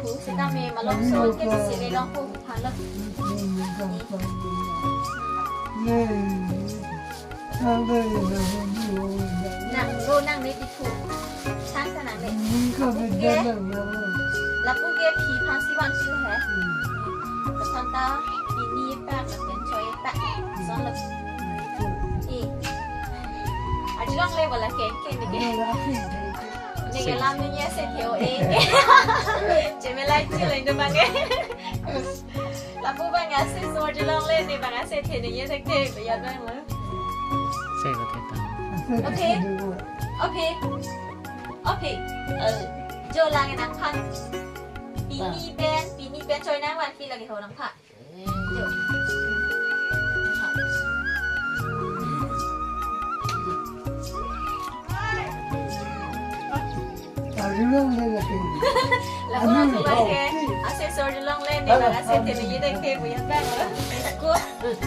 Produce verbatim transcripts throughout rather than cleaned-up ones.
pu, seta me malom so ke si le long pu phan lo. Nang lo nang ne di pu. Sang ta nang ne. Lapu ke phi phan si vang si he. Lason ta pini pak lapen choi pak. Son lo. Eh. Arjulongle bola ke ke ne ke. Ne ke lam ne ya se theo eh. Chemelai chi lo indo bang eh. Lapu bang ya se so arjulongle ne bang ya se the ne ya se the ya bang lo. Sai ko theta. Okay. Okay. Okay. Eh, jo lang nangphan. Pini pen, pini pen choi nangvanpi lagi ho nangphan. Jo. Long le la ke. Lapu Anu, lapu oh, ke. Ase sor long le ne Halo, bang ase halo. Te ye dek te bu ya bang. School,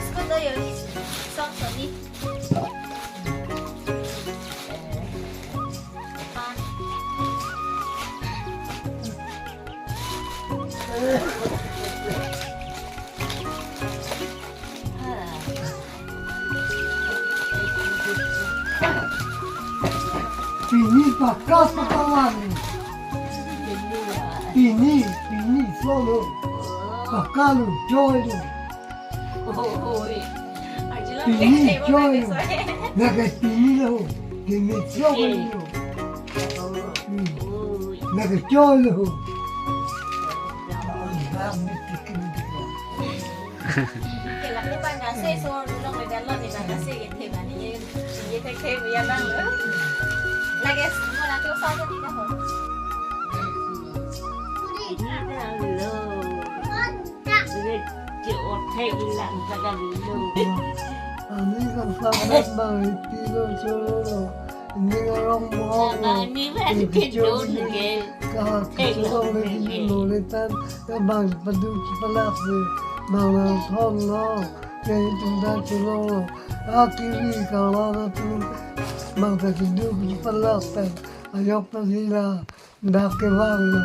school lo yo ni. Song song ni. Pini pakas pakawan. Pini, pini solo. Pakalo, joy lo. Oi. Pini joy lo. Lake pini lo. Pini joy lo. Hmm. Lake joy lo. Ke lapu bang ase sor long le dalon ni bang ase ye the bani ye ye the the ya bang lo. Lake mo na tu sa ni na ho. Hello. Che othe ilang ka dam lo. Ani kan sabar bang iti lo solo. Ini orang mo. Bang ini kan kidun ke. Ka kidun ke lo le tan ka bang padu kipalak se bang nang thon lo. Ke tum da chulo. A kiri ka lo na tu bang ta kidun kipalak tan. Ayok pa sila. Dak ke bang lo.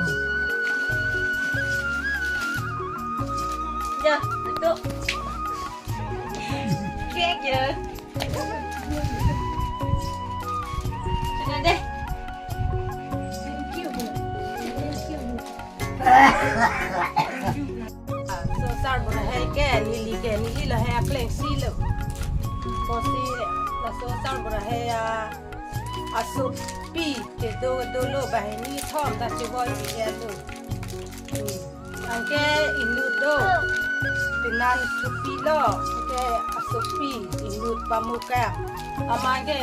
Ya, betul. Kek ya. Sudah deh. Laso sarbura hai ke, neli ke, neli lahai akleng si lo. Kosi, laso sarbura hai ya. Asopi kedo dolo banghini thom ta chevoi pi-et lo. Hmm. Anke inut do. Penan sopi lo. Anke asopi inut pamuka. Amat ke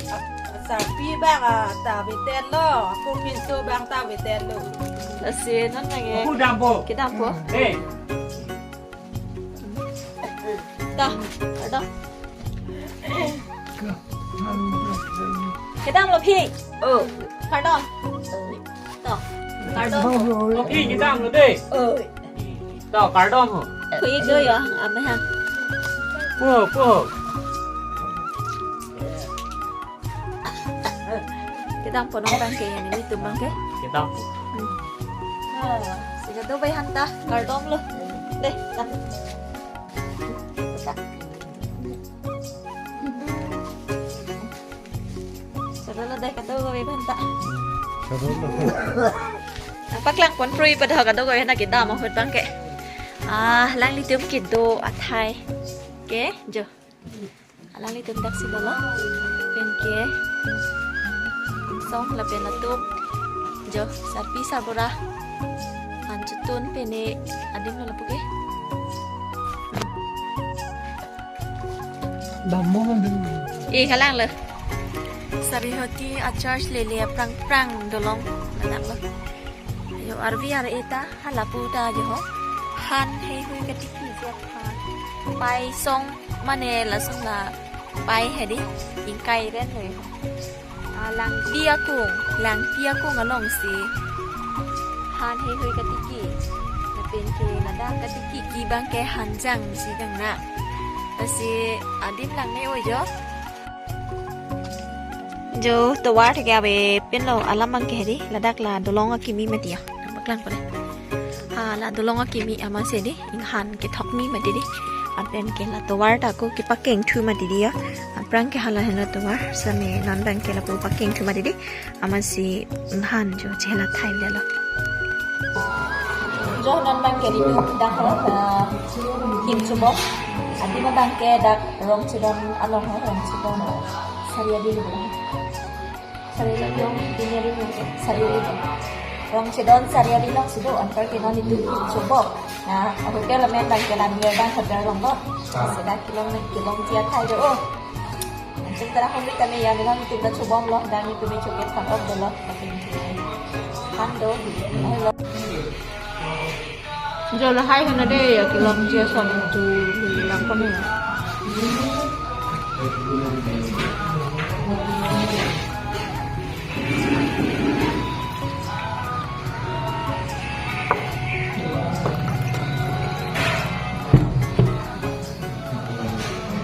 a-, asarpi bang a ta avedet lo. Ako pinso bang ta avedet lo. Lasi non nang ke. Aku dampo. Kedampo. Eh. Dah, dah. Kedam lo phi. Oh. Kardom. Toh. Kardom. Oh, phi kedam lo dei. Oh. Toh, kardom ho. Phi do yo, ame ha. Po, po. Kedampo non bang ke, nelitum bang ke. Kedampo. Hmm. Ha, si kedo bai han ta, kardom lo. Dei, ta. Ta. Solo lo dei, kedo bai han ta. Solo lo. Paklang pon prui pada kedo bai han ta kedam ahut bang ke. Ah, alanglitum kedo athai. Ke, jo. Alanglitum dak si dolo. Pen ke song lapen atum. Jo, sarpi sarbura. An chutun pene adim lo lapu ke. Bambo kan dulu. Eh, kalang lo. Sarihoti a church lele aphrang-phrang dolong. Anak lo. Yo, arvi ar eta, halapu ta jo ho. Han heihui katiki jep han. Pai song mane lason la pai hedi, ingkai ren lo. Ah, Langpi akung, Langpi akung along si. Han heihui katiki. Lapen ke ladak katiki kibang ke hanjang si dang na. Lasi adim lang ne o jo. Jo, tovar thek ave pen lo alam bang ke hedi, ladak la dolong akimi mati ya. Paklang pore. Ha, la dolong akimi amat si di, inghan kethok ni mati di. Lapen ke la tovar ta ko kepakeng thu mati di ya. Aphrang ke hala henlo tovar, same non bang ke lapu pakeng thu mati di. Amat si inghan jo chehla thai le lo. Jo non bang ke di tu dak ho, eh, Him Chubong. Adim abang ke dak Rongchedon along ho, Rongchedon. Sariari lo. Sariari lo, Sariari lo, Sariari lo. Rongchedon Sariari along si do, anpar ke non itum Him Chubong. Nah, hotel amen bang ke Lamir bang hotel along do. Sida kelong, kelongji athai do. Oh. Anching tara hom kami ya, non itum ta chubom lo, dan itum choket thang ok dolo. Han do, hello. Jo lahai hana de ya, kelongji ason tu lang kami ya.